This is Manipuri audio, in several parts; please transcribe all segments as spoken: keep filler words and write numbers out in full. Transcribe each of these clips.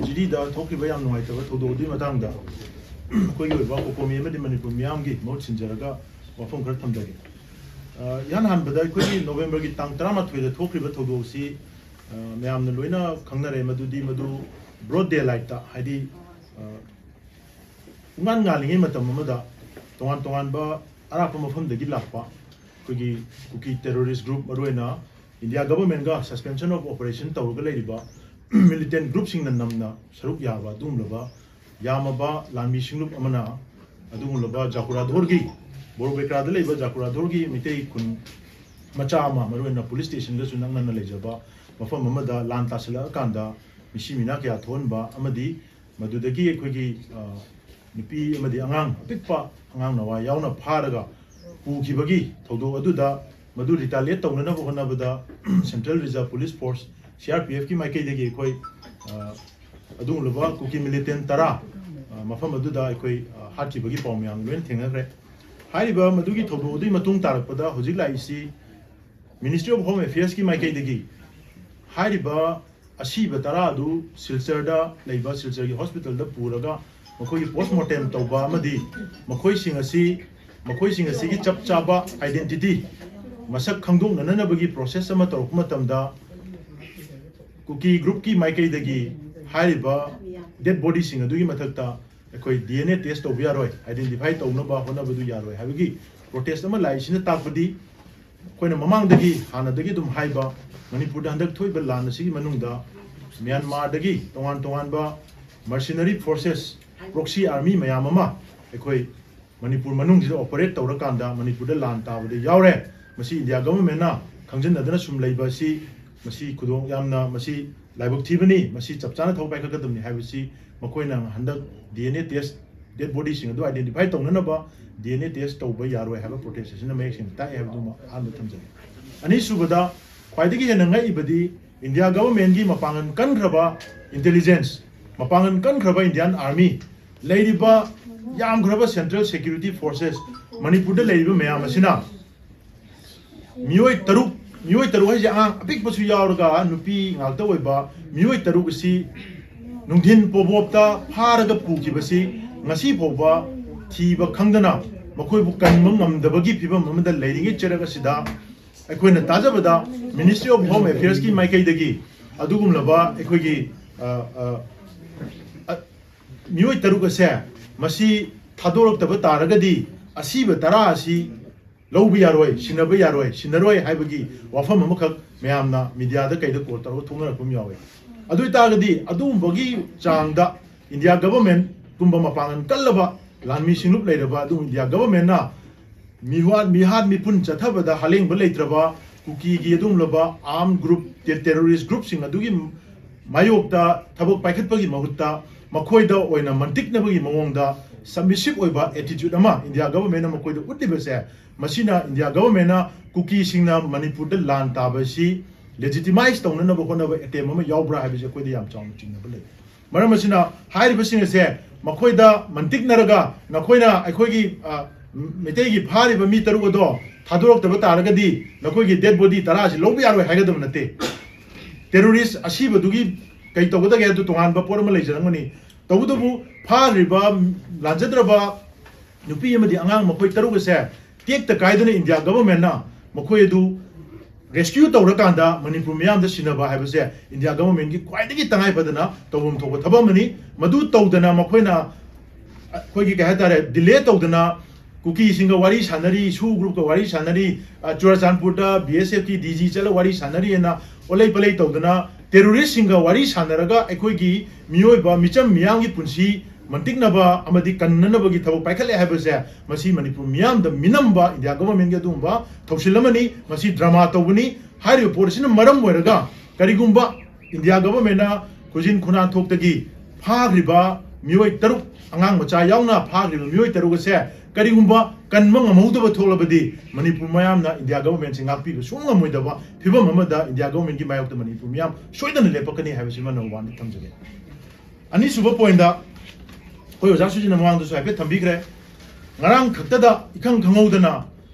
ꯖꯤꯔꯤꯗ ꯊꯣꯛꯈꯤꯕ ꯌꯥꯝ ꯅꯨꯡꯉꯥꯏꯇꯕ ꯊꯧꯗꯣꯛ ꯑꯗꯨꯒꯤ ꯃꯇꯥꯡꯗ ꯑꯩꯈꯣꯏꯒꯤ ꯑꯣꯏꯕ ꯀꯣꯀꯣꯃꯤ ꯑꯃꯗꯤ ꯃꯅꯤꯄꯨꯔ ꯃꯤꯌꯥꯝꯒꯤ ꯃꯍꯨꯠ ꯁꯤꯟꯖꯔꯒ ꯋꯥꯐꯝ ꯈꯔ ꯊꯝꯖꯒꯦ꯫ ꯑ, ꯏꯍꯥꯟ ꯍꯥꯟꯕꯗ ꯑꯩꯈꯣꯏꯒꯤ ꯅꯣꯕꯦꯝꯕꯔꯒꯤ ꯇꯥꯡ ꯇꯔꯥꯃꯥꯊꯣꯏꯗ ꯊꯣꯛꯈꯤꯕ ꯊꯧꯗꯣꯛꯁꯤ, ꯑ, ꯃꯌꯥꯝꯅ ꯂꯣꯏꯅ ꯈꯪꯅꯔꯦ, ꯃꯗꯨꯗꯤ ꯃꯗꯨ broad daylightꯇ, ꯍꯥꯏꯗꯤ, ꯑ, ꯄꯨꯡꯉꯥꯟ ꯉꯥꯜꯂꯤꯉꯩ ꯃꯇꯝ ꯑꯃꯗ ꯇꯣꯉꯥꯟ ꯇꯣꯉꯥꯟꯕ ꯑꯔꯥꯞꯄ ꯃꯐꯝꯗꯒꯤ ꯂꯥꯛꯄ ꯑꯩꯈꯣꯏꯒꯤ ꯀꯨꯀꯤ terrorist group, ꯃꯔꯨꯑꯣꯏꯅ India governmentꯒ suspension of operation ꯇꯧꯔꯒ ꯂꯩꯔꯤꯕ militant groupꯁꯤꯡꯅ ꯅꯝꯅ ꯁꯔꯨꯛ ꯌꯥꯕ ꯑꯗꯨꯒꯨꯝꯂꯕ ꯌꯥꯝꯃꯕ ꯂꯥꯟꯃꯤ ꯁꯤꯡꯂꯨꯞ ꯑꯃꯅ ꯑꯗꯨꯒꯨꯝꯂꯕ ꯖꯥꯀꯨꯔꯥꯙꯣꯔꯒꯤ, ꯕꯣꯔꯣꯕꯦꯀ꯭ꯔꯥꯗ ꯂꯩꯕ ꯖꯥꯀꯨꯔꯥꯙꯣꯔꯒꯤ ꯃꯤꯇꯩ ꯈꯨꯟ ꯃꯆꯥ ꯑꯃ, ꯃꯔꯨꯑꯣꯏꯅ police stationꯒꯁꯨ ꯅꯛꯅꯅ ꯂꯩꯖꯕ ꯃꯐꯝ ꯑꯃꯗ ꯂꯥꯟ ꯇꯥꯁꯤꯜꯂꯛꯑꯀꯥꯟꯗ ꯃꯤꯁꯤ ꯃꯤꯅꯥ ꯀꯌꯥ ꯊꯣꯛꯍꯟꯕ ꯑꯃꯗꯤ ꯃꯗꯨꯗꯒꯤ ꯑꯩꯈꯣꯏꯒꯤ, ꯑ, ꯅꯨꯄꯤ ꯑꯃꯗꯤ ꯑꯉꯥꯡ ꯑꯄꯤꯛꯄ, ꯑꯉꯥꯡ ꯅꯋꯥ ꯌꯥꯎꯅ ꯐꯥꯔꯒ ꯄꯨꯈꯤꯕꯒꯤ ꯊꯧꯗꯣꯛ ꯑꯗꯨꯗ, ꯃꯗꯨ retaliate ꯇꯧꯅꯅꯕ ꯍꯣꯠꯅꯕꯗ Central Reserve Police Force, CRPFꯀꯤ ꯃꯥꯏꯀꯩꯗꯒꯤ ꯑꯩꯈꯣꯏ, ꯑ, ꯑꯗꯨꯒꯨꯝꯂꯕ ꯀꯨꯀꯤ militant ꯇꯔꯥ, ꯑ, ꯃꯐꯝ ꯑꯗꯨꯗ ꯑꯩꯈꯣꯏ, ꯑ, ꯍꯥꯠꯈꯤꯕꯒꯤ ꯄꯥꯎ ꯃꯌꯥꯝ ꯂꯣꯏꯅ ꯊꯦꯡꯅꯈ꯭ꯔꯦ꯫ ꯍꯥꯏꯔꯤꯕ ꯃꯗꯨꯒꯤ ꯊꯧꯗꯣꯛ ꯑꯗꯨꯒꯤ ꯃꯇꯨꯡ ꯇꯥꯔꯛꯄꯗ ꯍꯧꯖꯤꯛ ꯂꯥꯛꯏꯁꯤ Ministry of Home Affairsꯀꯤ ꯃꯥꯏꯀꯩꯗꯒꯤ ꯍꯥꯏꯔꯤꯕ ꯑꯁꯤꯕ ꯇꯔꯥ ꯑꯗꯨ ꯁꯤꯜꯆꯔꯗ ꯂꯩꯕ ꯁꯤꯜꯆꯔꯒꯤ hospitalꯗ ꯄꯨꯔꯒ ꯃꯈꯣꯏꯒꯤ post mortem ꯇꯧꯕ ꯑꯃꯗꯤ ꯃꯈꯣꯏꯁꯤꯡ ꯑꯁꯤ, ꯃꯈꯣꯏꯁꯤꯡ ꯑꯁꯤꯒꯤ ꯆꯞ ꯆꯥꯕ identity, ꯃꯁꯛ ꯈꯪꯗꯣꯛꯅꯅꯕꯒꯤ process ꯑꯃ ꯇꯧꯔꯛꯄ ꯃꯇꯝꯗ ꯀꯨꯀꯤ groupꯀꯤ ꯃꯥꯏꯀꯩꯗꯒꯤ ꯍꯥꯏꯔꯤꯕ dead bodyꯁꯤꯡ ꯑꯗꯨꯒꯤ ꯃꯊꯛꯇ ꯑꯩꯈꯣꯏ DNA test ꯇꯧꯕ ꯌꯥꯔꯣꯏ, identify ꯇꯧꯅꯕ ꯍꯣꯠꯅꯕꯗꯨ ꯌꯥꯔꯣꯏ ꯍꯥꯏꯕꯒꯤ protest ꯑꯃ ꯂꯥꯛꯏꯁꯤꯅ ꯇꯥꯛꯄꯗꯤ ꯑꯩꯈꯣꯏꯅ ꯃꯃꯥꯡꯗꯒꯤ, ꯍꯥꯟꯅꯗꯒꯤ ꯑꯗꯨꯝ ꯍꯥꯏꯕ, ꯃꯅꯤꯄꯨꯔꯗ ꯍꯟꯗꯛ ꯊꯣꯛꯏꯕ ꯂꯥꯟ ꯑꯁꯤꯒꯤ ꯃꯅꯨꯡꯗ ꯃ꯭ꯌꯥꯟꯃꯥꯔꯗꯒꯤ ꯇꯣꯉꯥꯟ ꯇꯣꯉꯥꯟꯕ mercenary forces, proxy army ꯃꯌꯥꯝ ꯑꯃ ꯑꯩꯈꯣꯏ ꯃꯅꯤꯄꯨꯔ ꯃꯅꯨꯡꯁꯤꯗ operate ꯇꯧꯔꯀꯥꯟꯗ ꯃꯅꯤꯄꯨꯔꯗ ꯂꯥꯟ ꯇꯥꯕꯗ ꯌꯥꯎꯔꯦ꯫ ꯃꯁꯤ India governmentꯅ ꯈꯪꯖꯤꯟꯅꯗꯅ ꯁꯨꯝ ꯂꯩꯕ ꯑꯁꯤ, ꯃꯁꯤ ꯈꯨꯗꯣꯡ ꯌꯥꯝꯅ, ꯃꯁꯤ ꯂꯥꯏꯕꯛ ꯊꯤꯕꯅꯤ꯫ ꯃꯁꯤ ꯆꯞ ꯆꯥꯅ ꯊꯧ ꯄꯥꯏꯈꯠꯀꯗꯕꯅꯤ ꯍꯥꯏꯕꯁꯤ ꯃꯈꯣꯏꯅ ꯍꯟꯗꯛ DNA test, dead bodyꯁꯤꯡ ꯑꯗꯨ identify ꯇꯧꯅꯅꯕ DNA test ꯇꯧꯕ ꯌꯥꯔꯣꯏ ꯍꯥꯏꯕ protest ꯑꯁꯤꯅ ꯃꯌꯦꯛ ꯁꯦꯡꯅ ꯇꯥꯛꯑꯦ ꯍꯥꯏꯕꯗꯨꯃ ꯑꯍꯥꯟꯕ ꯊꯝꯖꯒꯦ꯫ ꯑꯅꯤꯁꯨꯕꯗ, ꯈ꯭ꯋꯥꯏꯗꯒꯤ ꯍꯦꯟꯅ ꯉꯛꯏꯕꯗꯤ India governmentꯀꯤ ꯃꯄꯥꯡꯒꯜ ꯀꯟꯈ꯭ꯔꯕ intelligence, ꯃꯄꯥꯡꯒꯜ ꯀꯟꯈ꯭ꯔꯕ Indian army, ꯂꯩꯔꯤꯕ ꯌꯥꯝꯈ꯭ꯔꯕ central security forces, ꯃꯅꯤꯄꯨꯔꯗ ꯂꯩꯔꯤꯕ ꯃꯌꯥꯝ ꯑꯁꯤꯅ ꯃꯤꯑꯣꯏ ꯇꯔꯨꯛ, ꯃꯤꯑꯣꯏ ꯇꯔꯨꯛ ꯍꯥꯏꯁꯦ ꯑꯉꯥꯡ ꯑꯄꯤꯛꯄꯁꯨ ꯌꯥꯎꯔꯒ ꯅꯨꯄꯤ ꯉꯥꯛꯇ ꯑꯣꯏꯕ ꯃꯤꯑꯣꯏ ꯇꯔꯨꯛ ꯑꯁꯤ ꯅꯨꯡꯊꯤꯟ ꯄꯣꯕꯣꯞꯇ ꯐꯥꯔꯒ ꯄꯨꯈꯤꯕꯁꯤ ꯉꯁꯤ ꯐꯥꯎꯕ ꯊꯤꯕ ꯈꯪꯗꯅ ꯃꯈꯣꯏꯕꯨ ꯀꯟꯕ ꯉꯝꯗꯕꯒꯤ ꯐꯤꯕꯝ ꯑꯃꯗ ꯂꯩꯔꯤꯉꯩ ꯆꯩꯔꯛ ꯑꯁꯤꯗ ꯑꯩꯈꯣꯏꯅ ꯇꯥꯖꯕꯗ Ministry of Home Affairs ꯀꯤ ꯃꯥꯏꯀꯩꯗꯒꯤ ꯑꯗꯨꯒꯨꯝꯂꯕ ꯑꯩꯈꯣꯏꯒꯤ, ꯑ, ꯑ, ꯑ, ꯃꯤꯑꯣꯏ ꯇꯔꯨꯛ ꯑꯁꯦ ꯃꯁꯤ ꯊꯥꯗꯣꯔꯛꯇꯕ ꯇꯥꯔꯒꯗꯤ ꯑꯁꯤꯕ ꯇꯔꯥ ꯑꯁꯤ ꯂꯧꯕ ꯌꯥꯔꯣꯏ, ꯁꯤꯟꯅꯕ ꯌꯥꯔꯣꯏ, ꯁꯤꯟꯅꯔꯣꯏ ꯍꯥꯏꯕꯒꯤ ꯋꯥꯐꯝ ꯑꯃꯈꯛ ꯃꯌꯥꯝꯅ media ꯗ ꯀꯩꯗ call ꯇꯧꯔꯒ ꯊꯣꯛꯅꯔꯛꯄ ꯑꯃ ꯌꯥꯎꯋꯦ꯫ ꯑꯗꯨ ꯑꯣꯏꯇꯥꯔꯒꯗꯤ ꯑꯗꯨꯒꯨꯝꯕꯒꯤ ꯆꯥꯡꯗ India government ꯀꯨꯝꯕ ꯃꯄꯥꯡꯒꯜ ꯀꯜꯂꯕ ꯂꯥꯟꯃꯤ ꯁꯤꯡꯂꯨꯞ ꯂꯩꯔꯕ ꯑꯗꯨ India government ꯅ ꯃꯤꯍꯥꯠ, ꯃꯤꯍꯥꯠ ꯃꯤꯄꯨꯟ ꯆꯠꯊꯕꯗ ꯍꯥꯂꯦꯡꯕ ꯂꯩꯇ꯭ꯔꯕ ꯀꯨꯀꯤꯒꯤ ꯑꯗꯨꯒꯨꯝꯂꯕ armed group, terrorist group ꯁꯤꯡ ꯑꯗꯨꯒꯤ ꯃꯥꯌꯣꯛꯇ ꯊꯕꯛ ꯄꯥꯏꯈꯠꯄꯒꯤ ꯃꯍꯨꯠꯇ ꯃꯈꯣꯏꯗ ꯑꯣꯏꯅ ꯃꯟꯇꯤꯛꯅꯕꯒꯤ ꯃꯑꯣꯡꯗ submissive ꯑꯣꯏꯕ attitude ꯑꯃ India government ꯅ ꯃꯈꯣꯏꯗ ꯎꯠꯂꯤꯕꯁꯦ, ꯃꯁꯤꯅ India government ꯅ ꯀꯨꯀꯤꯁꯤꯡꯅ ꯃꯅꯤꯄꯨꯔꯗ ꯂꯥꯟ ꯇꯥꯕꯁꯤ legitimize ꯇꯧꯅꯅꯕ ꯍꯣꯠꯅꯕ attempt ꯑꯃ ꯌꯥꯎꯕ꯭ꯔꯥ ꯍꯥꯏꯕꯁꯤ ꯑꯩꯈꯣꯏꯗ ꯌꯥꯝ ꯆꯥꯎꯅ ꯆꯤꯡꯅꯕ ꯂꯩ꯫ ꯃꯔꯝ ꯑꯁꯤꯅ ꯍꯥꯏꯔꯤꯕꯁꯤꯡ ꯑꯁꯦ ꯃꯈꯣꯏꯗ ꯃꯟꯇꯤꯛꯅꯔꯒ ꯅꯈꯣꯏꯅ ꯑꯩꯈꯣꯏꯒꯤ, ꯑ, ꯃꯩꯇꯩꯒꯤ ꯐꯥꯔꯤꯕ ꯃꯤ ꯇꯔꯨꯛ ꯑꯗꯣ ꯊꯥꯗꯣꯔꯛꯇꯕ ꯇꯥꯔꯒꯗꯤ ꯅꯈꯣꯏꯒꯤ dead body ꯇꯔꯥꯁꯤ ꯂꯧꯕ ꯌꯥꯔꯣꯏ ꯍꯥꯏꯒꯗꯕ ꯅꯠꯇꯦ꯫ Terrorist ꯑꯁꯤꯕꯗꯨꯒꯤ ꯀꯩ ꯇꯧꯒꯗꯒꯦ ꯍꯥꯏꯕꯗꯨ ꯇꯣꯉꯥꯟꯕ ꯄꯣꯠ ꯑꯃ ꯂꯩꯖꯔꯝꯒꯅꯤ꯫ ꯇꯧꯕꯇꯕꯨ ꯐꯥꯈ꯭ꯔꯤꯕ ꯂꯥꯟꯖꯗ꯭ꯔꯕ ꯅꯨꯄꯤ ꯑꯃꯗꯤ ꯑꯉꯥꯡ ꯃꯈꯣꯏ ꯇꯔꯨꯛ ꯑꯁꯦ ꯇꯦꯛꯇ ꯀꯥꯏꯗꯅ India government ꯅ ꯃꯈꯣꯏ ꯑꯗꯨ rescue ꯇꯧꯔꯀꯥꯟꯗ ꯃꯅꯤꯄꯨꯔ ꯃꯤꯌꯥꯝꯗ ꯁꯤꯟꯅꯕ ꯍꯥꯏꯕꯁꯦ India government ꯀꯤ ꯈ꯭ꯋꯥꯏꯗꯒꯤ ꯇꯉꯥꯏ ꯐꯗꯅ ꯇꯧꯐꯝ ꯊꯣꯛꯄ ꯊꯕꯛ ꯑꯃꯅꯤ꯫ ꯃꯗꯨ ꯇꯧꯗꯅ ꯃꯈꯣꯏꯅ ꯑꯩꯈꯣꯏꯒꯤ ꯀꯩ ꯍꯥꯏꯇꯥꯔꯦ, delay ꯇꯧꯗꯅ ꯀꯨꯀꯤꯁꯤꯡꯒ ꯋꯥꯔꯤ ꯁꯥꯟꯅꯔꯤ, SoO group ꯀ ꯋꯥꯔꯤ ꯁꯥꯟꯅꯔꯤ, ꯑ, ꯆꯨꯔꯥꯆꯥꯟꯄꯨꯔꯗ B S F ꯀꯤ D G ꯆꯠꯂ ꯋꯥꯔꯤ ꯁꯥꯟꯅꯔꯤꯑꯅ ꯑꯣꯂꯩ ꯄꯂꯩ ꯇꯧꯗꯅ terrorist ꯁꯤꯡꯒ ꯋꯥꯔꯤ ꯁꯥꯟꯅꯔꯒ ꯑꯩꯈꯣꯏꯒꯤ ꯃꯤꯑꯣꯏꯕ ꯃꯤꯆꯝ ꯃꯤꯌꯥꯝꯒꯤ ꯄꯨꯟꯁꯤ ꯃꯟꯇꯤꯛꯅꯕ ꯑꯃꯗꯤ ꯀꯟꯅꯅꯕꯒꯤ ꯊꯕꯛ ꯄꯥꯏꯈꯠꯂꯦ ꯍꯥꯏꯕꯁꯦ ꯃꯁꯤ ꯃꯅꯤꯄꯨꯔ ꯃꯤꯌꯥꯝꯗ ꯃꯤꯅꯝꯕ India government ꯀꯤ ꯑꯗꯨꯒꯨꯝꯕ ꯊꯧꯁꯤꯜ ꯑꯃꯅꯤ꯫ ꯃꯁꯤ drama ꯇꯧꯕꯅꯤ꯫ ꯍꯥꯏꯔꯤꯕ ꯄꯣꯠ ꯑꯁꯤꯅ ꯃꯔꯝ ꯑꯣꯏꯔꯒ ꯀꯔꯤꯒꯨꯝꯕ India government ꯅ ꯈꯨꯖꯤꯟ ꯈꯨꯅꯥꯟꯊꯣꯛꯇꯒꯤ ꯐꯥꯈ꯭ꯔꯤꯕ ꯃꯤꯑꯣꯏ ꯇꯔꯨꯛ, ꯑꯉꯥꯡ ꯃꯆꯥ ꯌꯥꯎꯅ ꯐꯥꯈ꯭ꯔꯤꯕ ꯃꯤꯑꯣꯏ ꯇꯔꯨꯛ ꯑꯁꯦ ꯀꯔꯤꯒꯨꯝꯕ ꯀꯟꯕ ꯉꯝꯍꯧꯗꯕ ꯊꯣꯛꯂꯕꯗꯤ ꯃꯅꯤꯄꯨꯔ ꯃꯌꯥꯝꯅ India government ꯁꯦ ꯉꯥꯛꯄꯤꯕ ꯁꯨꯡꯉꯝ ꯉꯝꯃꯣꯏꯗꯕ ꯐꯤꯕꯝ ꯑꯃꯗ India government ꯀꯤ ꯃꯥꯌꯣꯛꯇ ꯃꯅꯤꯄꯨꯔ ꯃꯤꯌꯥꯝ ꯁꯣꯏꯗꯅ ꯂꯦꯞꯄꯛꯀꯅꯤ ꯍꯥꯏꯕꯁꯤꯃ number one ꯗ ꯊꯝꯖꯒꯦ꯫ ꯑꯅꯤꯁꯨꯕ point ꯗ ꯑꯩꯈꯣꯏ ꯑꯣꯖꯥ ꯁꯨꯖꯤꯅ ꯃꯃꯥꯡꯗꯁꯨ ꯍꯥꯏꯐꯦꯠ ꯊꯝꯕꯤꯈ꯭ꯔꯦ꯫ ꯉꯔꯥꯡ ꯈꯛꯇꯗ ꯏꯈꯪ ꯈꯪꯍꯧꯗꯅ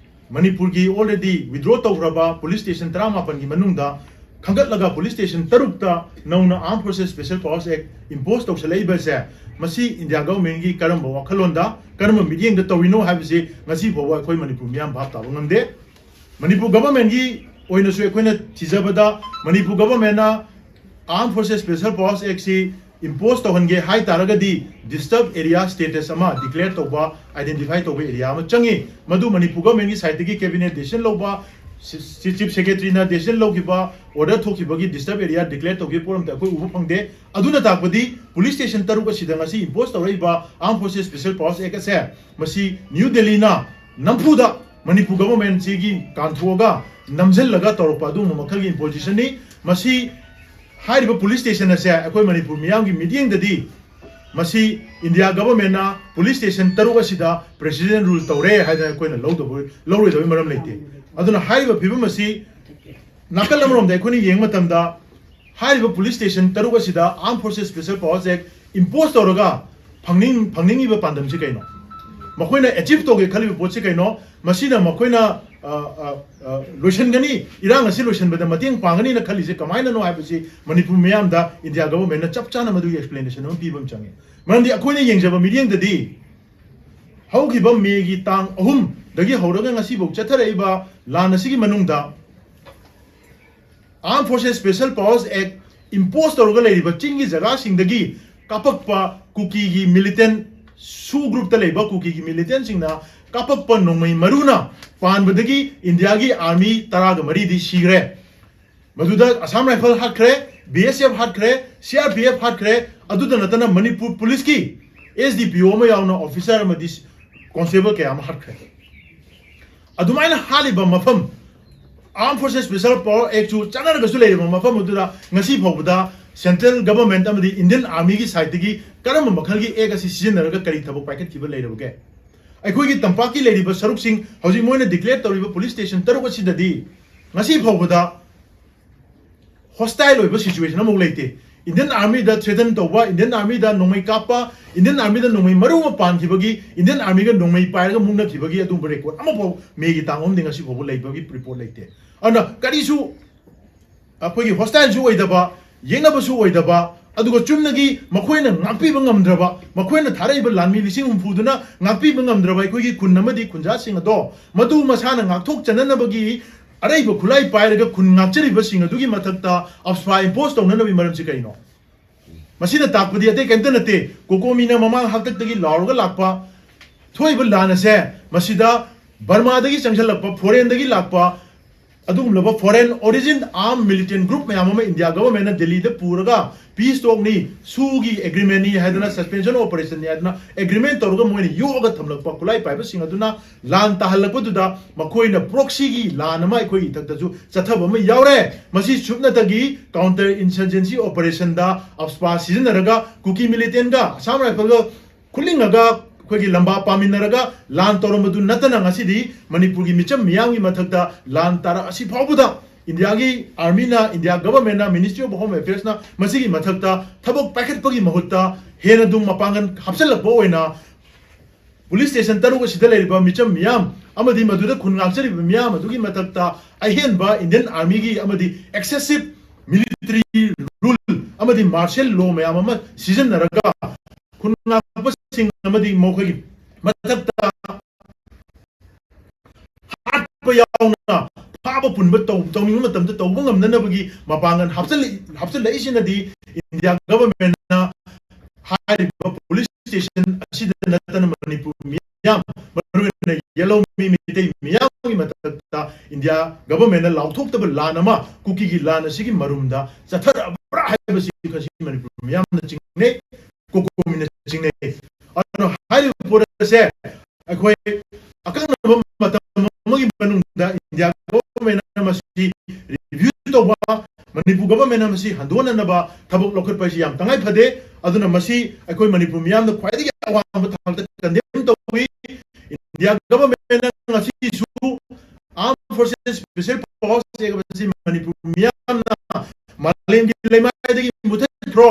ꯃꯅꯤꯄꯨꯔꯒꯤ already withdraw ꯇꯧꯈ꯭ꯔꯕ police station ꯇꯔꯥꯃꯥꯄꯟꯒꯤ ꯃꯅꯨꯡꯗ ꯈꯟꯒꯠꯂꯒ ꯄꯨꯂꯤꯁ ꯁ꯭ꯇꯦꯁꯟ ꯇꯔꯨꯛꯇ ꯅꯧꯅ Armed Forces Special Powers Act impose ꯇꯧꯁꯜꯂꯛꯏꯕꯁꯦ, ꯃꯁꯤ ꯏꯟꯗꯤꯌꯥ ꯒꯚꯔꯟꯃꯦꯟꯒꯤ ꯀꯔꯝꯕ ꯋꯥꯈꯜꯂꯣꯟꯗ, ꯀꯔꯝꯕ ꯃꯤꯠꯌꯦꯡꯗ ꯇꯧꯔꯤꯅꯣ ꯍꯥꯏꯕꯁꯤ ꯉꯁꯤ ꯐꯥꯎꯕ ꯑꯩꯈꯣꯏ ꯃꯅꯤꯄꯨꯔ ꯃꯤꯌꯥꯝ ꯚꯥꯞ ꯇꯥꯕ ꯉꯝꯗꯦ꯫ ꯃꯅꯤꯄꯨꯔ ꯒꯚꯔꯟꯃꯦꯟꯒꯤ ꯑꯣꯏꯅꯁꯨ ꯑꯩꯈꯣꯏꯅ ꯊꯤꯖꯕꯗ, ꯃꯅꯤꯄꯨꯔ ꯒꯚꯔꯟꯃꯦꯟꯅ Armed Forces Special Powers Act ꯁꯤ impose ꯇꯧꯍꯟꯒꯦ ꯍꯥꯏ ꯇꯥꯔꯒꯗꯤ, disturb area status ꯑꯃ declare ꯇꯧꯕ, identify ꯇꯧꯕ area ꯑꯃ ꯆꯪꯉꯤ꯫ ꯃꯗꯨ ꯃꯅꯤꯄꯨꯔ ꯒꯚꯔꯟꯃꯦꯟꯒꯤ ꯁꯥꯏꯠꯇꯒꯤ cabinet decision ꯂꯧꯕ, ꯆꯤ-, ꯆꯤ-, ꯆꯤꯐ ꯁꯦꯀ꯭ꯔꯦꯇꯔꯤꯅ decision ꯂꯧꯈꯤꯕ, order ꯊꯣꯛꯈꯤꯕꯒꯤ disturb area declare ꯇꯧꯈꯤꯕ ꯄꯣꯠ ꯑꯝꯇ ꯑꯩꯈꯣꯏ ꯎꯕ ꯐꯪꯗꯦ꯫ ꯑꯗꯨꯅ ꯇꯥꯛꯄꯗꯤ ꯄꯨꯂꯤꯁ ꯁ꯭ꯇꯦꯁꯟ ꯇꯔꯨꯛ ꯑꯁꯤꯗ ꯉꯁꯤ impose ꯇꯧꯔꯛꯏꯕ Armed Forces Special Powers Act ꯑꯁꯦ, ꯃꯁꯤ ꯅ꯭ꯌꯨ ꯗꯦꯜꯂꯤꯅ ꯅꯝꯐꯨꯗ ꯃꯅꯤꯄꯨꯔ ꯒꯚꯔꯟꯃꯦꯟꯁꯤꯒꯤ ꯀꯥꯟꯊꯣꯛꯑꯒ ꯅꯝꯁꯤꯜꯂꯒ ꯇꯧꯔꯛꯄ ꯑꯗꯨꯒꯨꯝꯕ ꯃꯈꯜꯒꯤ imposition ꯅꯤ꯫ ꯃꯁꯤ ꯍꯥꯏꯔꯤꯕ ꯄꯨꯂꯤꯁ ꯁ꯭ꯇꯦꯁꯟ ꯑꯁꯦ ꯑꯩꯈꯣꯏ ꯃꯅꯤꯄꯨꯔ ꯃꯤꯌꯥꯝꯒꯤ ꯃꯤꯠꯌꯦꯡꯗꯗꯤ ꯃꯁꯤ ꯏꯟꯗꯤꯌꯥ ꯒꯚꯔꯟꯃꯦꯟꯅ ꯄꯨꯂꯤꯁ ꯁ꯭ꯇꯦꯁꯟ ꯇꯔꯨꯛ ꯑꯁꯤꯗ president rule ꯇꯧꯔꯦ ꯍꯥꯏꯗꯅ ꯑꯩꯈꯣꯏꯅ ꯂꯧꯗꯕ, ꯂꯧꯔꯣꯏꯗꯕꯒꯤ ꯃꯔꯝ ꯂꯩꯇꯦ꯫ ꯑꯗꯨꯅ ꯍꯥꯏꯔꯤꯕ ꯐꯤꯕꯝ ꯑꯁꯤ ꯅꯥꯀꯜ ꯑꯃꯔꯣꯝꯗ ꯑꯩꯈꯣꯏꯅ ꯌꯦꯡꯕ ꯃꯇꯝꯗ, ꯍꯥꯏꯔꯤꯕ ꯄꯨꯂꯤꯁ ꯁ꯭ꯇꯦꯁꯟ ꯇꯔꯨꯛ ꯑꯁꯤꯗ Armed Forces Special Powers Act impose ꯇꯧꯔꯒ ꯐꯪꯅꯤꯡ-, ꯐꯪꯅꯤꯡꯉꯤꯕ ꯄꯥꯟꯗꯝꯁꯤ ꯀꯩꯅꯣ? ꯃꯈꯣꯏꯅ achieve ꯇꯧꯒꯦ ꯈꯜꯂꯤꯕ ꯄꯣꯠꯁꯤ ꯀꯩꯅꯣ? ꯃꯁꯤꯅ ꯃꯈꯣꯏꯅ, ꯑ, ꯑ, ꯑ, ꯂꯣꯏꯁꯤꯟꯒꯅꯤ, ꯏꯔꯥꯡ ꯑꯁꯤ ꯂꯣꯏꯁꯤꯟꯕꯗ ꯃꯇꯦꯡ ꯄꯥꯡꯒꯅꯤꯅ ꯈꯜꯂꯤꯁꯦ ꯀꯃꯥꯏꯅꯅꯣ ꯍꯥꯏꯕꯁꯤ ꯃꯅꯤꯄꯨꯔ ꯃꯤꯌꯥꯝꯗ ꯏꯟꯗꯤꯌꯥ ꯒꯚꯔꯟꯃꯦꯟꯅ ꯆꯞ ꯆꯥꯅ ꯃꯗꯨꯒꯤ explanation ꯑꯃ ꯄꯤꯕ ꯑꯃ ꯆꯪꯉꯤ꯫ ꯃꯔꯝꯗꯤ ꯑꯩꯈꯣꯏꯅ ꯌꯦꯡꯖꯕ ꯃꯤꯠꯌꯦꯡꯗꯗꯤ, ꯍꯧꯈꯤꯕ ꯃꯦꯒꯤ ꯇꯥꯡ ꯑꯍꯨꯝꯗꯒꯤ ꯍꯧꯔꯒ ꯉꯁꯤꯐꯥꯎ ꯆꯠꯊꯔꯛꯏꯕ ꯂꯥꯟ ꯑꯁꯤꯒꯤ ꯃꯅꯨꯡꯗ Armed Forces Special Powers Act impose ꯇꯧꯔꯒ ꯂꯩꯔꯤꯕ ꯆꯤꯡꯒꯤ ꯖꯒꯥꯁꯤꯡꯗꯒꯤ ꯀꯥꯞꯄꯛꯄ ꯀꯨꯀꯤꯒꯤ militant, ꯁꯨ group ꯇ ꯂꯩꯕ ꯀꯨꯀꯤꯒꯤ militant ꯁꯤꯡꯅ ꯀꯥꯞꯄꯛꯄ ꯅꯣꯡꯃꯩ ꯃꯔꯨꯅ ꯄꯥꯟꯕꯗꯒꯤ ꯏꯟꯗꯤꯌꯥꯒꯤ army ꯇꯔꯥꯒ ꯃꯔꯤꯗꯤ ꯁꯤꯈ꯭ꯔꯦ꯫ ꯃꯗꯨꯗ Assam Rifle ꯍꯥꯠꯈ꯭ꯔꯦ, B S F ꯍꯥꯠꯈ꯭ꯔꯦ, C R P F ꯍꯥꯠꯈ꯭ꯔꯦ꯫ ꯑꯗꯨꯗ ꯅꯠꯇꯅ ꯃꯅꯤꯄꯨꯔ ꯄꯨꯂꯤꯁꯀꯤ S D P O ꯑꯃ ꯌꯥꯎꯅ officer ꯑꯃꯗꯤ constable ꯀꯌꯥ ꯑꯃ ꯍꯥꯠꯈ꯭ꯔꯦ꯫ ꯑꯗꯨꯃꯥꯏꯅ ꯍꯥꯠꯂꯤꯕ ꯃꯐꯝ, Armed Forces Special Power Act ꯁꯨ ꯆꯠꯅꯔꯒꯁꯨ ꯂꯩꯔꯤꯕ ꯃꯐꯝ ꯑꯗꯨꯗ ꯉꯁꯤ ꯐꯥꯎꯕꯗ central government ꯑꯃꯗꯤ Indian Army ꯒꯤ side ꯇꯒꯤ ꯀꯔꯝꯕ ꯃꯈꯜꯒꯤ act ꯑꯁꯤ ꯁꯤꯖꯤꯟꯅꯔꯒ ꯀꯔꯤ ꯊꯕꯛ ꯄꯥꯏꯈꯠꯈꯤꯕ ꯂꯩꯔꯕꯒꯦ? ꯑꯩꯈꯣꯏꯒꯤ ꯇꯝꯄꯥꯛꯀꯤ ꯂꯩꯔꯤꯕ ꯁꯔꯨꯛꯁꯤꯡ, ꯍꯧꯖꯤꯛ ꯃꯣꯏꯅ declare ꯇꯧꯔꯤꯕ ꯄꯨꯂꯤꯁ ꯁ꯭ꯇꯦꯁꯟ ꯇꯔꯨꯛ ꯑꯁꯤꯗꯗꯤ ꯉꯁꯤ ꯐꯥꯎꯕꯗ hostile ꯑꯣꯏꯕ situation ꯑꯃꯐꯥꯎ ꯂꯩꯇꯦ꯫ Indian Army ꯗ threaten ꯇꯧꯕ, Indian Army ꯗ ꯅꯣꯡꯃꯩ ꯀꯥꯞꯄ, Indian Army ꯗ ꯅꯣꯡꯃꯩ ꯃꯔꯨ ꯑꯃ ꯄꯥꯟꯈꯤꯕꯒꯤ, Indian Army ꯒ ꯅꯣꯡꯃꯩ ꯄꯥꯏꯔꯒ ꯃꯨꯛꯅꯈꯤꯕꯒꯤ ꯑꯗꯨꯒꯨꯝꯕ record ꯑꯃꯐꯥꯎ ꯃꯦꯒꯤ ꯇꯥꯡ ꯑꯍꯨꯝꯗꯤ ꯉꯁꯤ ꯐꯥꯎꯕ ꯂꯩꯕꯒꯤ report ꯂꯩꯇꯦ꯫ ꯑꯗꯨꯅ ꯀꯔꯤꯁꯨ ꯑꯩꯈꯣꯏꯒꯤ ꯍꯣꯁꯇꯥꯏꯜꯁꯨ ꯑꯣꯏꯗꯕ, ꯌꯦꯛꯅꯕꯁꯨ ꯑꯣꯏꯗꯕ, ꯑꯗꯨꯒ ꯆꯨꯝꯅꯒꯤ ꯃꯈꯣꯏꯅ ꯉꯥꯛꯄꯤꯕ ꯉꯝꯗ꯭ꯔꯕ, ꯃꯈꯣꯏꯅ ꯊꯥꯔꯛꯏꯕ ꯂꯥꯟꯃꯤ ꯂꯤꯁꯤꯡ ꯍꯨꯝꯐꯨꯗꯨꯅ ꯉꯥꯛꯄꯤꯕ ꯉꯝꯗ꯭ꯔꯕ ꯑꯩꯈꯣꯏꯒꯤ ꯈꯨꯟ ꯑꯃꯗꯤ ꯈꯨꯟꯖꯥꯁꯤꯡ ꯑꯗꯣ ꯃꯗꯨ ꯃꯁꯥꯅ ꯉꯥꯛꯊꯣꯛꯆꯅꯅꯕꯒꯤ ꯑꯔꯩꯕ ꯈꯨꯠꯂꯥꯏ ꯄꯥꯏꯔꯒ ꯈꯨꯟ ꯉꯥꯛꯆꯔꯤꯕꯁꯤꯡ ꯑꯗꯨꯒꯤ ꯃꯊꯛꯇ ꯑꯞꯁ꯭ꯄꯥ ꯏꯝꯄꯣꯁ ꯇꯧꯅꯅꯕꯒꯤ ꯃꯔꯝꯁꯤ ꯀꯩꯅꯣ? ꯃꯁꯤꯅ ꯇꯥꯛꯄꯗꯤ ꯑꯇꯩ ꯀꯩꯝꯇ ꯅꯠꯇꯦ, ꯀꯣꯀꯣꯃꯤꯅ ꯃꯃꯥꯡ ꯍꯥꯛꯇꯛꯇꯒꯤ ꯂꯥꯎꯔꯒ ꯂꯥꯛꯄ ꯊꯣꯛꯏꯕ ꯂꯥꯟ ꯑꯁꯦ, ꯃꯁꯤꯗ ꯕꯔꯃꯥꯗꯒꯤ ꯆꯪꯁꯤꯜꯂꯛꯄ, ꯐꯣꯔꯦꯟꯗꯒꯤ ꯂꯥꯛꯄ ꯑꯗꯨꯒꯨꯝꯂꯕ foreign origin armed militant group ꯃꯌꯥꯝ ꯑꯃ ꯏꯟꯗꯤꯌꯥ ꯒꯚꯔꯟꯃꯦꯟꯠꯅ ꯗꯦꯜꯂꯤꯗ ꯄꯨꯔꯒ peace talk ꯅꯤ, ꯁꯨꯒꯤ ꯑꯦꯒ꯭ꯔꯤꯃꯦꯟꯠꯅꯤ ꯍꯥꯏꯗꯅ, suspension operation ꯅꯤ ꯍꯥꯏꯗꯅ ꯑꯦꯒ꯭ꯔꯤꯃꯦꯟꯠ ꯇꯧꯔꯒ ꯃꯣꯏꯅ ꯌꯣꯛꯑꯒ ꯊꯝꯂꯛꯄ ꯈꯨꯠꯂꯥꯏ ꯄꯥꯏꯕꯁꯤꯡ ꯑꯗꯨꯅ ꯂꯥꯟ ꯇꯥꯍꯜꯂꯛꯄꯗꯨꯗ ꯃꯈꯣꯏꯅ proxy ꯒꯤ ꯂꯥꯟ ꯑꯃ ꯑꯩꯈꯣꯏꯒꯤ ꯏꯊꯛꯇꯁꯨ ꯆꯠꯊꯕ ꯑꯃ ꯌꯥꯎꯔꯦ꯫ ꯃꯁꯤ ꯁꯨꯞꯅꯇꯒꯤ counter insurgency operation ꯗ ꯑꯞꯁ꯭ꯄꯥ ꯁꯤꯖꯤꯟꯅꯔꯒ ꯀꯨꯀꯤ militant ꯒ ꯑꯁꯥꯝ ꯔꯥꯏꯐꯜꯒ ꯈꯨꯠꯂꯤꯡꯉꯒ ꯑꯩꯈꯣꯏꯒꯤ ꯂꯝꯕꯥ ꯄꯥꯃꯤꯟꯅꯔꯒ ꯂꯥꯟ ꯇꯧꯔꯝꯕꯗꯨ ꯅꯠꯇꯅ ꯉꯁꯤꯗꯤ ꯃꯅꯤꯄꯨꯔꯒꯤ ꯃꯤꯆꯝ ꯃꯤꯌꯥꯝꯒꯤ ꯃꯊꯛꯇ ꯂꯥꯟ ꯇꯥꯔꯛ ꯑꯁꯤ ꯐꯥꯎꯕꯗ ꯏꯟꯗꯤꯌꯥꯒꯤ ꯑꯥꯔꯃꯤꯅ, India ꯒꯚꯔꯟꯃꯦꯟꯠꯅ, Ministry of Home Affairs ꯅ ꯃꯁꯤꯒꯤ ꯃꯊꯛꯇ ꯊꯕꯛ ꯄꯥꯏꯈꯠꯄꯒꯤ ꯃꯍꯨꯠꯇ ꯍꯦꯟꯅ ꯑꯗꯨꯝ ꯃꯄꯥꯡꯒꯜ ꯍꯥꯞꯆꯤꯜꯂꯛꯄ ꯑꯣꯏꯅ ꯄꯨꯂꯤꯁ ꯁ꯭ꯇꯦꯁꯟ ꯇꯔꯨꯛ ꯑꯁꯤꯗ ꯂꯩꯔꯤꯕ ꯃꯤꯆꯝ ꯃꯤꯌꯥꯝ ꯑꯃꯗꯤ ꯃꯗꯨꯗ ꯈꯨꯟ ꯉꯥꯛꯆꯔꯤꯕ ꯃꯤꯌꯥꯝ ꯑꯗꯨꯒꯤ ꯃꯊꯛꯇ ꯑꯍꯦꯟꯕ ꯏꯟꯗꯤꯌꯟ ꯑꯥꯔꯃꯤꯒꯤ ꯑꯃꯗꯤ excessive military rule ꯑꯃꯗꯤ martial law ꯃꯌꯥꯝ ꯑꯃ ꯁꯤꯖꯤꯟꯅꯔꯒ ꯈꯨꯟ ꯉꯥꯛꯄꯁꯤꯡ ꯑꯃꯗꯤ ꯃꯈꯣꯏꯒꯤ ꯃꯊꯛꯇ ꯍꯥꯠꯄ ꯌꯥꯎꯅ ꯐꯥꯕ ꯄꯨꯟꯕ ꯇꯧ-, ꯇꯧꯅꯤꯡꯕ ꯃꯇꯝꯗ ꯇꯧꯕ ꯉꯝꯅꯅꯕꯒꯤ ꯃꯄꯥꯡꯒꯜ ꯍꯥꯞꯆꯤꯜꯂꯛꯏ-, ꯍꯥꯞꯆꯤꯜꯂꯛꯏꯁꯤꯅꯗꯤ ꯏꯟꯗꯤꯌꯥ ꯒꯚꯔꯟꯃꯦꯟꯠꯅ ꯍꯥꯏꯔꯤꯕ ꯄꯨꯂꯤꯁ ꯁ꯭ꯇꯦꯁꯟ ꯑꯁꯤꯗ ꯅꯠꯇꯅ ꯃꯅꯤꯄꯨꯔ ꯃꯤꯌꯥꯝ, ꯃꯔꯨꯑꯣꯏꯅ ꯌꯦꯜꯍꯧꯃꯤ ꯃꯤꯇꯩ ꯃꯤꯌꯥꯝꯒꯤ ꯃꯊꯛꯇ ꯏꯟꯗꯤꯌꯥ ꯒꯚꯔꯟꯃꯦꯟꯠꯅ ꯂꯥꯎꯊꯣꯛꯇꯕ ꯂꯥꯟ ꯑꯃ ꯀꯨꯀꯤꯒꯤ ꯂꯥꯟ ꯑꯁꯤꯒꯤ ꯃꯔꯨꯝꯗ ꯆꯠꯊꯔꯛꯑꯕ꯭ꯔꯥ ꯍꯥꯏꯕꯁꯤ ꯉꯁꯤ ꯃꯅꯤꯄꯨꯔ ꯃꯤꯌꯥꯝꯅ ꯆꯤꯡꯅꯩ, ꯀꯣꯀꯣꯃꯤꯅ ꯆꯤꯡꯅꯩ꯫ ꯑꯗꯨꯅ ꯍꯥꯏꯔꯤꯕ ꯄꯣꯠ ꯑꯁꯦ ꯑꯩꯈꯣꯏ ꯑꯀꯛꯅꯕ ꯃꯇꯝ ꯑꯃꯒꯤ ꯃꯅꯨꯡꯗ ꯏꯟꯗꯤꯌꯥ ꯒꯚꯔꯟꯃꯦꯟꯠꯅ ꯃꯁꯤ review ꯇꯧꯕ, ꯃꯅꯤꯄꯨꯔ ꯒꯚꯔꯟꯃꯦꯟꯠꯅ ꯃꯁꯤ ꯍꯟꯗꯣꯛꯅꯅꯕ ꯊꯕꯛ ꯂꯧꯈꯠꯄ ꯍꯥꯏꯁꯤ ꯌꯥꯝ ꯇꯉꯥꯏ ꯐꯗꯦ꯫ ꯑꯗꯨꯅ ꯃꯁꯤ ꯑꯩꯈꯣꯏ ꯃꯅꯤꯄꯨꯔ ꯃꯤꯌꯥꯝꯅ ꯈ꯭ꯋꯥꯏꯗꯒꯤ ꯑꯋꯥꯡꯕ ꯊꯥꯛꯇ condemn ꯇꯧꯏ꯫ ꯏꯟꯗꯤꯌꯥ ꯒꯚꯔꯟꯃꯦꯟꯠꯅ ꯉꯁꯤꯁꯨ Armed Forces Special Powers Act ꯑꯁꯤ ꯃꯅꯤꯄꯨꯔ ꯃꯤꯌꯥꯝꯅ ꯃꯥꯂꯦꯝꯒꯤ ꯂꯩꯃꯥꯏꯗꯒꯤ ꯃꯨꯊꯠꯈ꯭ꯔꯣ,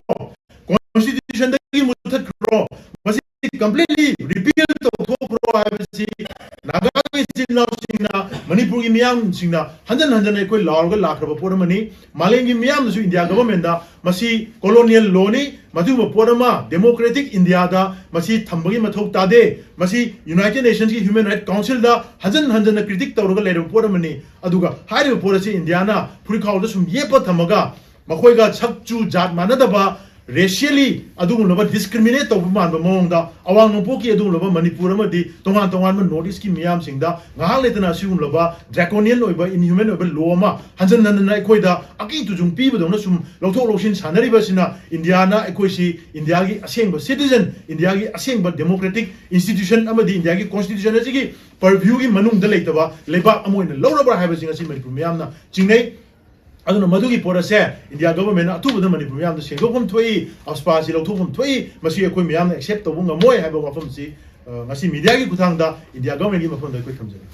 constitution ꯗꯒꯤ ꯃꯨꯊꯠꯈ꯭ꯔꯣ, ꯃꯁꯤ completely repeal ꯇꯧꯊꯣꯛꯈ꯭ꯔꯣ ꯍꯥꯏꯕꯁꯤ ꯅꯥꯒꯥꯒꯤ ꯏꯆꯤꯜ ꯏꯅꯥꯎꯁꯤꯡꯅ, ꯃꯅꯤꯄꯨꯔꯒꯤ ꯃꯤꯌꯥꯝꯁꯤꯡꯅ ꯍꯟꯖꯟ ꯍꯟꯖꯟꯅ ꯑꯩꯈꯣꯏ ꯂꯥꯎꯔꯒ ꯂꯥꯛꯈ꯭ꯔꯕ ꯄꯣꯠ ꯑꯃꯅꯤ꯫ ꯃꯥꯂꯦꯝꯒꯤ ꯃꯤꯌꯥꯝꯅꯁꯨ ꯏꯟꯗꯤꯌꯥ ꯒꯚꯔꯟꯃꯦꯟꯗ ꯃꯁꯤ ꯀꯣꯂꯣꯅꯤꯌꯦꯜ ꯂꯣꯅꯤ, ꯃꯗꯨꯒꯨꯝꯕ ꯄꯣꯠ ꯑꯃ ꯗꯦꯃꯣꯀ꯭ꯔꯦꯇꯤꯛ ꯏꯟꯗꯤꯌꯥꯗ ꯃꯁꯤ ꯊꯝꯕꯒꯤ ꯃꯊꯧ ꯇꯥꯗꯦ꯫ ꯃꯁꯤ ꯌꯨꯅꯥꯏꯇꯦꯗ ꯅꯦꯁꯟꯁꯀꯤ ꯍ꯭ꯌꯨꯃꯦꯟ ꯔꯥꯏꯠ ꯀꯥꯎꯟꯁꯤꯜꯗ ꯍꯟꯖꯟ ꯍꯟꯖꯟꯅ ꯀ꯭ꯔꯤꯇꯤꯛ ꯇꯧꯔꯒ ꯂꯩꯔꯕ ꯄꯣꯠ ꯑꯃꯅꯤ꯫ ꯑꯗꯨꯒ ꯍꯥꯏꯔꯤꯕ ꯄꯣꯠ ꯑꯁꯤ ꯏꯟꯗꯤꯌꯥꯅ ꯐꯨꯔꯤꯠꯈꯥꯎꯗ ꯁꯨꯝ ꯌꯦꯞꯄ ꯊꯝꯃꯒ ꯃꯈꯣꯏꯒ ꯁꯛ ꯆꯨ ꯖꯥꯠ ꯃꯥꯟꯅꯗꯕ, ꯔꯦꯁꯤꯌꯦꯂꯤ ꯑꯗꯨꯒꯨꯝꯂꯕ ꯗꯤꯁꯀ꯭ꯔꯤꯃꯤꯅꯦꯠ ꯇꯧꯕ ꯃꯥꯟꯕ ꯃꯑꯣꯡꯗ ꯑꯋꯥꯡ ꯅꯣꯡꯄꯣꯛꯀꯤ ꯑꯗꯨꯒꯨꯝꯂꯕ ꯃꯅꯤꯄꯨꯔ ꯑꯃꯗꯤ ꯇꯣꯉꯥꯟ ꯇꯣꯉꯥꯟꯕ ꯅꯣꯔꯠ ꯏꯁꯀꯤ ꯃꯤꯌꯥꯝꯁꯤꯡꯗ ꯉꯥꯏꯍꯥꯛ ꯂꯩꯇꯅ ꯑꯁꯤꯒꯨꯝꯂꯕ ꯗ꯭ꯔꯦꯀꯣꯅꯤꯌꯟ ꯑꯣꯏꯕ, ꯏꯟꯍ꯭ꯌꯨꯃꯦꯟ ꯑꯣꯏꯕ ꯂꯣ ꯑꯃ ꯍꯟꯖꯟ ꯍꯟꯖꯟꯅ ꯑꯩꯈꯣꯏꯗ ꯑꯀꯤ ꯇꯨꯖꯨꯡ ꯄꯤꯕꯗꯧꯅ ꯁꯨꯝ ꯂꯧꯊꯣꯛ ꯂꯧꯁꯤꯟ ꯁꯥꯟꯅꯔꯤꯕ ꯑꯁꯤꯅ ꯏꯟꯗꯤꯌꯥꯅ ꯑꯩꯈꯣꯏꯁꯤ ꯏꯟꯗꯤꯌꯥꯒꯤ ꯑꯁꯦꯡꯕ ꯁꯤꯇꯤꯖꯟ, ꯏꯟꯗꯤꯌꯥꯒꯤ ꯑꯁꯦꯡꯕ ꯗꯦꯃꯣꯀ꯭ꯔꯦꯇꯤꯛ ꯏꯟꯁꯇꯤꯇ꯭ꯌꯨꯁꯟ ꯑꯃꯗꯤ ꯏꯟꯗꯤꯌꯥꯒꯤ ꯀꯣꯟꯁꯇꯤꯇ꯭ꯌꯨꯁꯟ ꯑꯁꯤꯒꯤ ꯄꯔꯚ꯭ꯌꯨꯒꯤ ꯃꯅꯨꯡꯗ ꯂꯩꯇꯕ ꯂꯩꯕꯥꯛ ꯑꯃ ꯑꯣꯏꯅ ꯂꯧꯔꯕ꯭ꯔꯥ ꯍꯥꯏꯕꯁꯤ ꯉꯁꯤ ꯃꯅꯤꯄꯨꯔ ꯃꯤꯌꯥꯝꯅ ꯆꯤꯡꯅꯩ꯫ ꯑꯗꯨꯅ ꯃꯗꯨꯒꯤ ꯄꯣꯠ ꯑꯁꯦ ꯏꯟꯗꯤꯌꯥ ꯒꯚꯔꯟꯃꯦꯟꯠꯅ ꯑꯊꯨꯕꯗ ꯃꯅꯤꯄꯨꯔ ꯃꯤꯌꯥꯝꯗ ꯁꯦꯡꯗꯣꯛꯐꯝ ꯊꯣꯛꯏ, ꯑꯞꯁꯄꯥꯁꯤ ꯂꯧꯊꯣꯛꯐꯝ ꯊꯣꯛꯏ, ꯃꯁꯤ ꯑꯩꯈꯣꯏ ꯃꯤꯌꯥꯝꯅ ꯑꯦꯛꯁꯦꯞ ꯇꯧꯕ ꯉꯝꯃꯣꯏ ꯍꯥꯏꯕ ꯋꯥꯐꯝꯁꯤ, ꯑ, ꯉꯁꯤ ꯃꯤꯗꯤꯌꯥꯒꯤ ꯈꯨꯠꯊꯥꯡꯗ ꯏꯟꯗꯤꯌꯥ ꯒꯚꯔꯟꯃꯦꯟꯠꯀꯤ ꯃꯐꯝꯗ ꯑꯩꯈꯣꯏ ꯊꯝꯖꯔꯤ꯫